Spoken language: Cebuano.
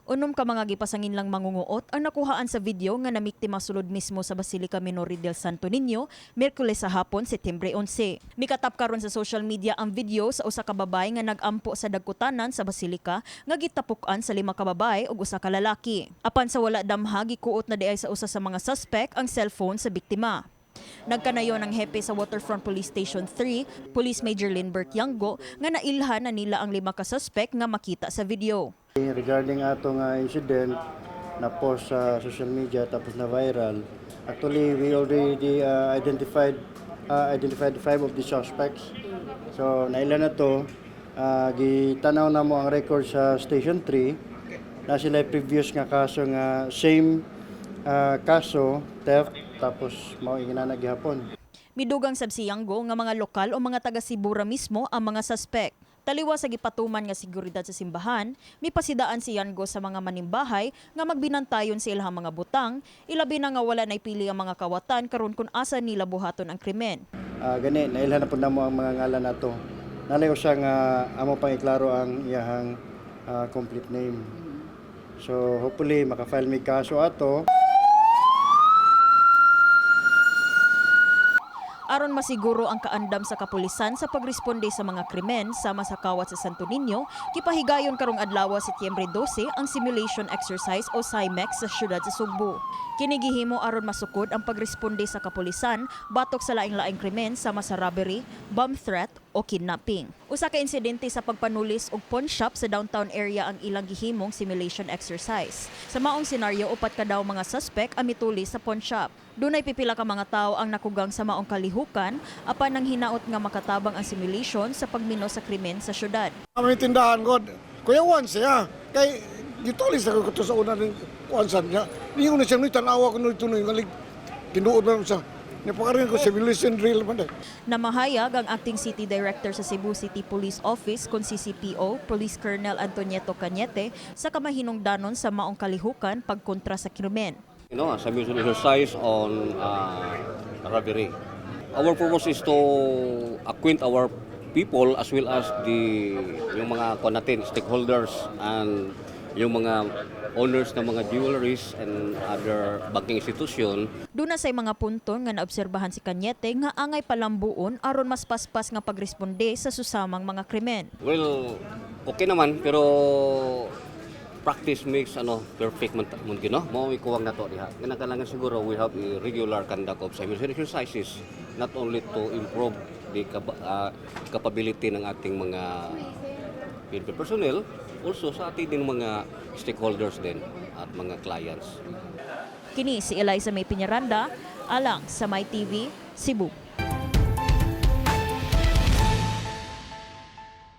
Unom ka mga gipasanginlang mangunguot ang nakuhaan sa video nga namiktima sulod mismo sa Basilica Minori del Santo Niño, Miyerkules sa hapon, Setyembre 11. Mikatap karon sa social media ang video sa usa ka babae nga nag-ampo sa dagkutanan sa basilika nga gitapuk-an sa lima ka babae ug usa ka lalaki. Apan sa wala damha, gikuot na diay sa usa sa mga suspect ang cellphone sa biktima. Nagkanayon ang hepe sa Waterfront Police Station 3, Police Major Lynbert Yango, nga nailhan na nila ang lima ka suspect nga makita sa video. Regarding ato nga incident na post sa social media tapos na viral, actually we already identified five of the suspects. So naila na to, gitanaw na mo ang record sa Station 3 na sila previous nga kaso nga same kaso, theft, tapos mao ingana gihapon. Midugang sab si Yango nga mga lokal o mga taga Cebu ra mismo ang mga suspect. Taliwa sa gipatuman nga seguridad sa simbahan, mipasidaan si Yango sa mga manimbahay nga magbinantayon sa ilang mga butang, ilabi na nga wala nay pili ang mga kawatan karon kung asa nila buhaton ang krimen. Gani nailhan na pud namo ang mga ngalan nato. Nalay usa nga amo pang iklaro ang iyahang complete name. So hopefully maka-file mi kaso ato. Aron masiguro ang kaandam sa kapulisan sa pagresponde sa mga krimen sama sa kawat sa Santo Niño, kipahigayon karong adlaw, Setyembre 12, ang simulation exercise o SIMEX sa syudad sa Sugbo. Kini gihimo aron masukod ang pagresponde sa kapulisan batok sa laing-laing krimen sama sa robbery, bomb threat o kidnapping. Usa ka insidente sa pagpanulis og pawn shop sa downtown area ang ilang gihimong simulation exercise. Sa maong senaryo, upat ka daw mga suspect ang mitulis sa pawn shop. Dunay pipila ka mga tao ang nakugang sa maong kalihukan, apan nang hinaot nga makatabang ang simulation sa pagmino sa krimen sa syudad. Kami tindahan ko, kuya Juan siya. Kay gitulis ako ko sa una ng kuan sa niya. Niyo na siya nuy tanawa ko nuy tunoy ngalig tinuod man siya. Napakarin ko simulation drill man eh. Namahayag ang acting city director sa Cebu City Police Office kung CCPO, Police Colonel Antonieto Cañete, sa kamahinungdanon sa maong kalihukan pagkontra sa krimen. Simulation exercise on robbery. Our purpose is to acquaint our people as well as the yung mga kuan natin, stakeholders and yung mga owners ng mga jewelries and other banking institution. Duna say mga punto nga naobserbahan si Cañete nga angay palambuon aron mas paspas nga pagresponde sa susamang mga krimen. Well, okay naman, pero practice makes ano perfect man man gino mo ikuwang nato diha. Kinahanglan siguro we have a regular conduct of simulation exercises, not only to improve the capability ng ating mga PNP personnel, also sa ating din mga stakeholders din at mga clients. Kini si Eliza May Piñaranda, alang sa My TV, Cebu.